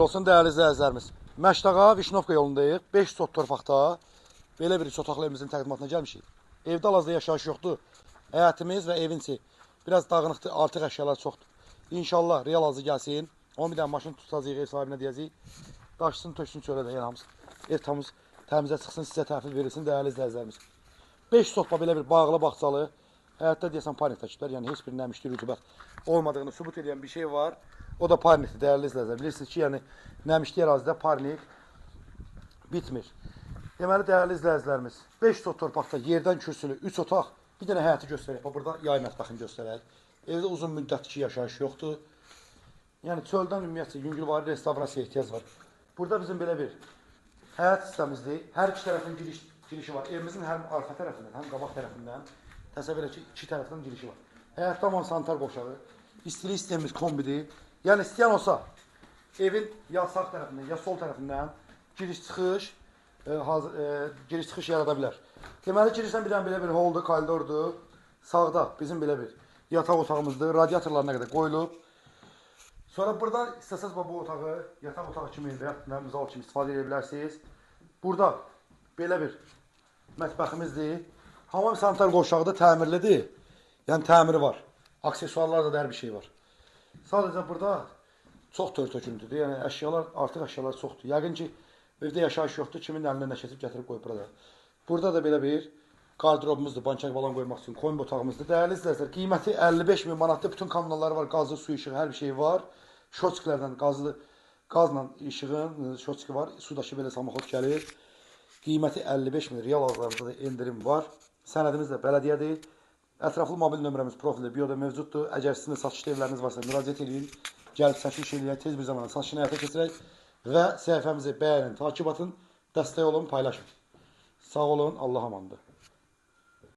Olsun dəyərli izləyicilərimiz. Məşdağa Vişnovka yolundayıq. 5 sot torpaqda belə bir üç otaqlı evimizin təqdimatına gəlmişik. Evdə hal-hazırda yaşayış yoxdur. Həyətimiz və evin içi biraz dağınıqdır, artıq əşyalar çoxdur. İnşallah real alıcı gəlsin. Onu bir dənə maşın tutacağıq, ev sahibinə deyəcəyik. Daşsın, töksün çölə də, yəni hamısı. Ev tamız təmizə çıxsın, sizə təhvil verilsin dəyərli izləyicilərimiz. 5 sotla belə bir bağlı bağçalı, həyətdə deyəsən parnik təkiblər, yəni heç bir nəmişli rütubət olmadığını sübut edən bir şey var. O da parnikdir dəyərli izləyicilər. Bilirsiniz ki, yəni nəmişli ərazidə parnik bitmir. Deməli dəyərli izləyicilərimiz, 5 sot torpaqda yerdən kürsülü 3 otaq, bir dənə həyəti göstərək. Bax burada yay mətbəxini göstərək. Evdə uzun müddətdir ki, yaşayış yoxdur. Yəni çöldən ümumiyyətcə yüngülvari restavrasiyaya ehtiyac var. Burada bizim belə bir həyət hissəmizdir. Hər iki tərəfin girişi var. Evimizin həm arxa tərəfindən, həm qabaq tərəfindən təsəvvür edək ki, iki tərəfindən girişi var. Həyətdə tamam sanitar qovşağı, istilik sistemimiz kombidir. Yəni istəyən olsa evin ya sağ tərəfindən, ya sol tərəfindən giriş-çıxış yarada bilər. Deməli girişdən bir dənə belə bir holdur, koridordur. Sağda bizim belə bir yataq otağımızdır. Radiatorlar nə qədər qoyulub. Sonra buradan istəsəz bu otağı yataq otağı kimi və yaxud zal kimi istifadə edə bilərsiniz. Burada belə bir mətbəximizdir. Hamam sanitar qovşağı da təmirlidir. Yəni təmiri var. Aksesuarlarda da hər bir şey var. Sadəcə burada çox tör töküntüdür. Yəni əşyalar, artıq əşyalar çoxdur. Yəqin ki, evdə yaşayış yoxdur. Kimin əlindən nə keçib gətirib qoyub burada. Burada da belə bir qardırobumuzdur. Bankək falan qoymaq üçün kombi otağımızdır. Dəyərli izləyicilər, qiyməti 55 min manatdır. Bütün kommunalları var. Qazı, su, işığı, hər bir şey var. Şotçiklərdən qazla işığın şotçiki var. Sudakı belə samoxod gəlir. Qiyməti 55 min. Real alıcılarımızda da endirim var. Sənədimiz də bələdiyyədir. Ətraflı mobil nömrəmiz profildə, bioda mövcuddur. Əgər sizin də satışda evləriniz varsa müraciət edin. Gəlib çəkiliş eləyək, tez bir zamanda satışını həyata keçirək və səhifəmizi bəyənin, takip atın, dəstək olun, paylaşın. Sağ olun, Allaha amandır.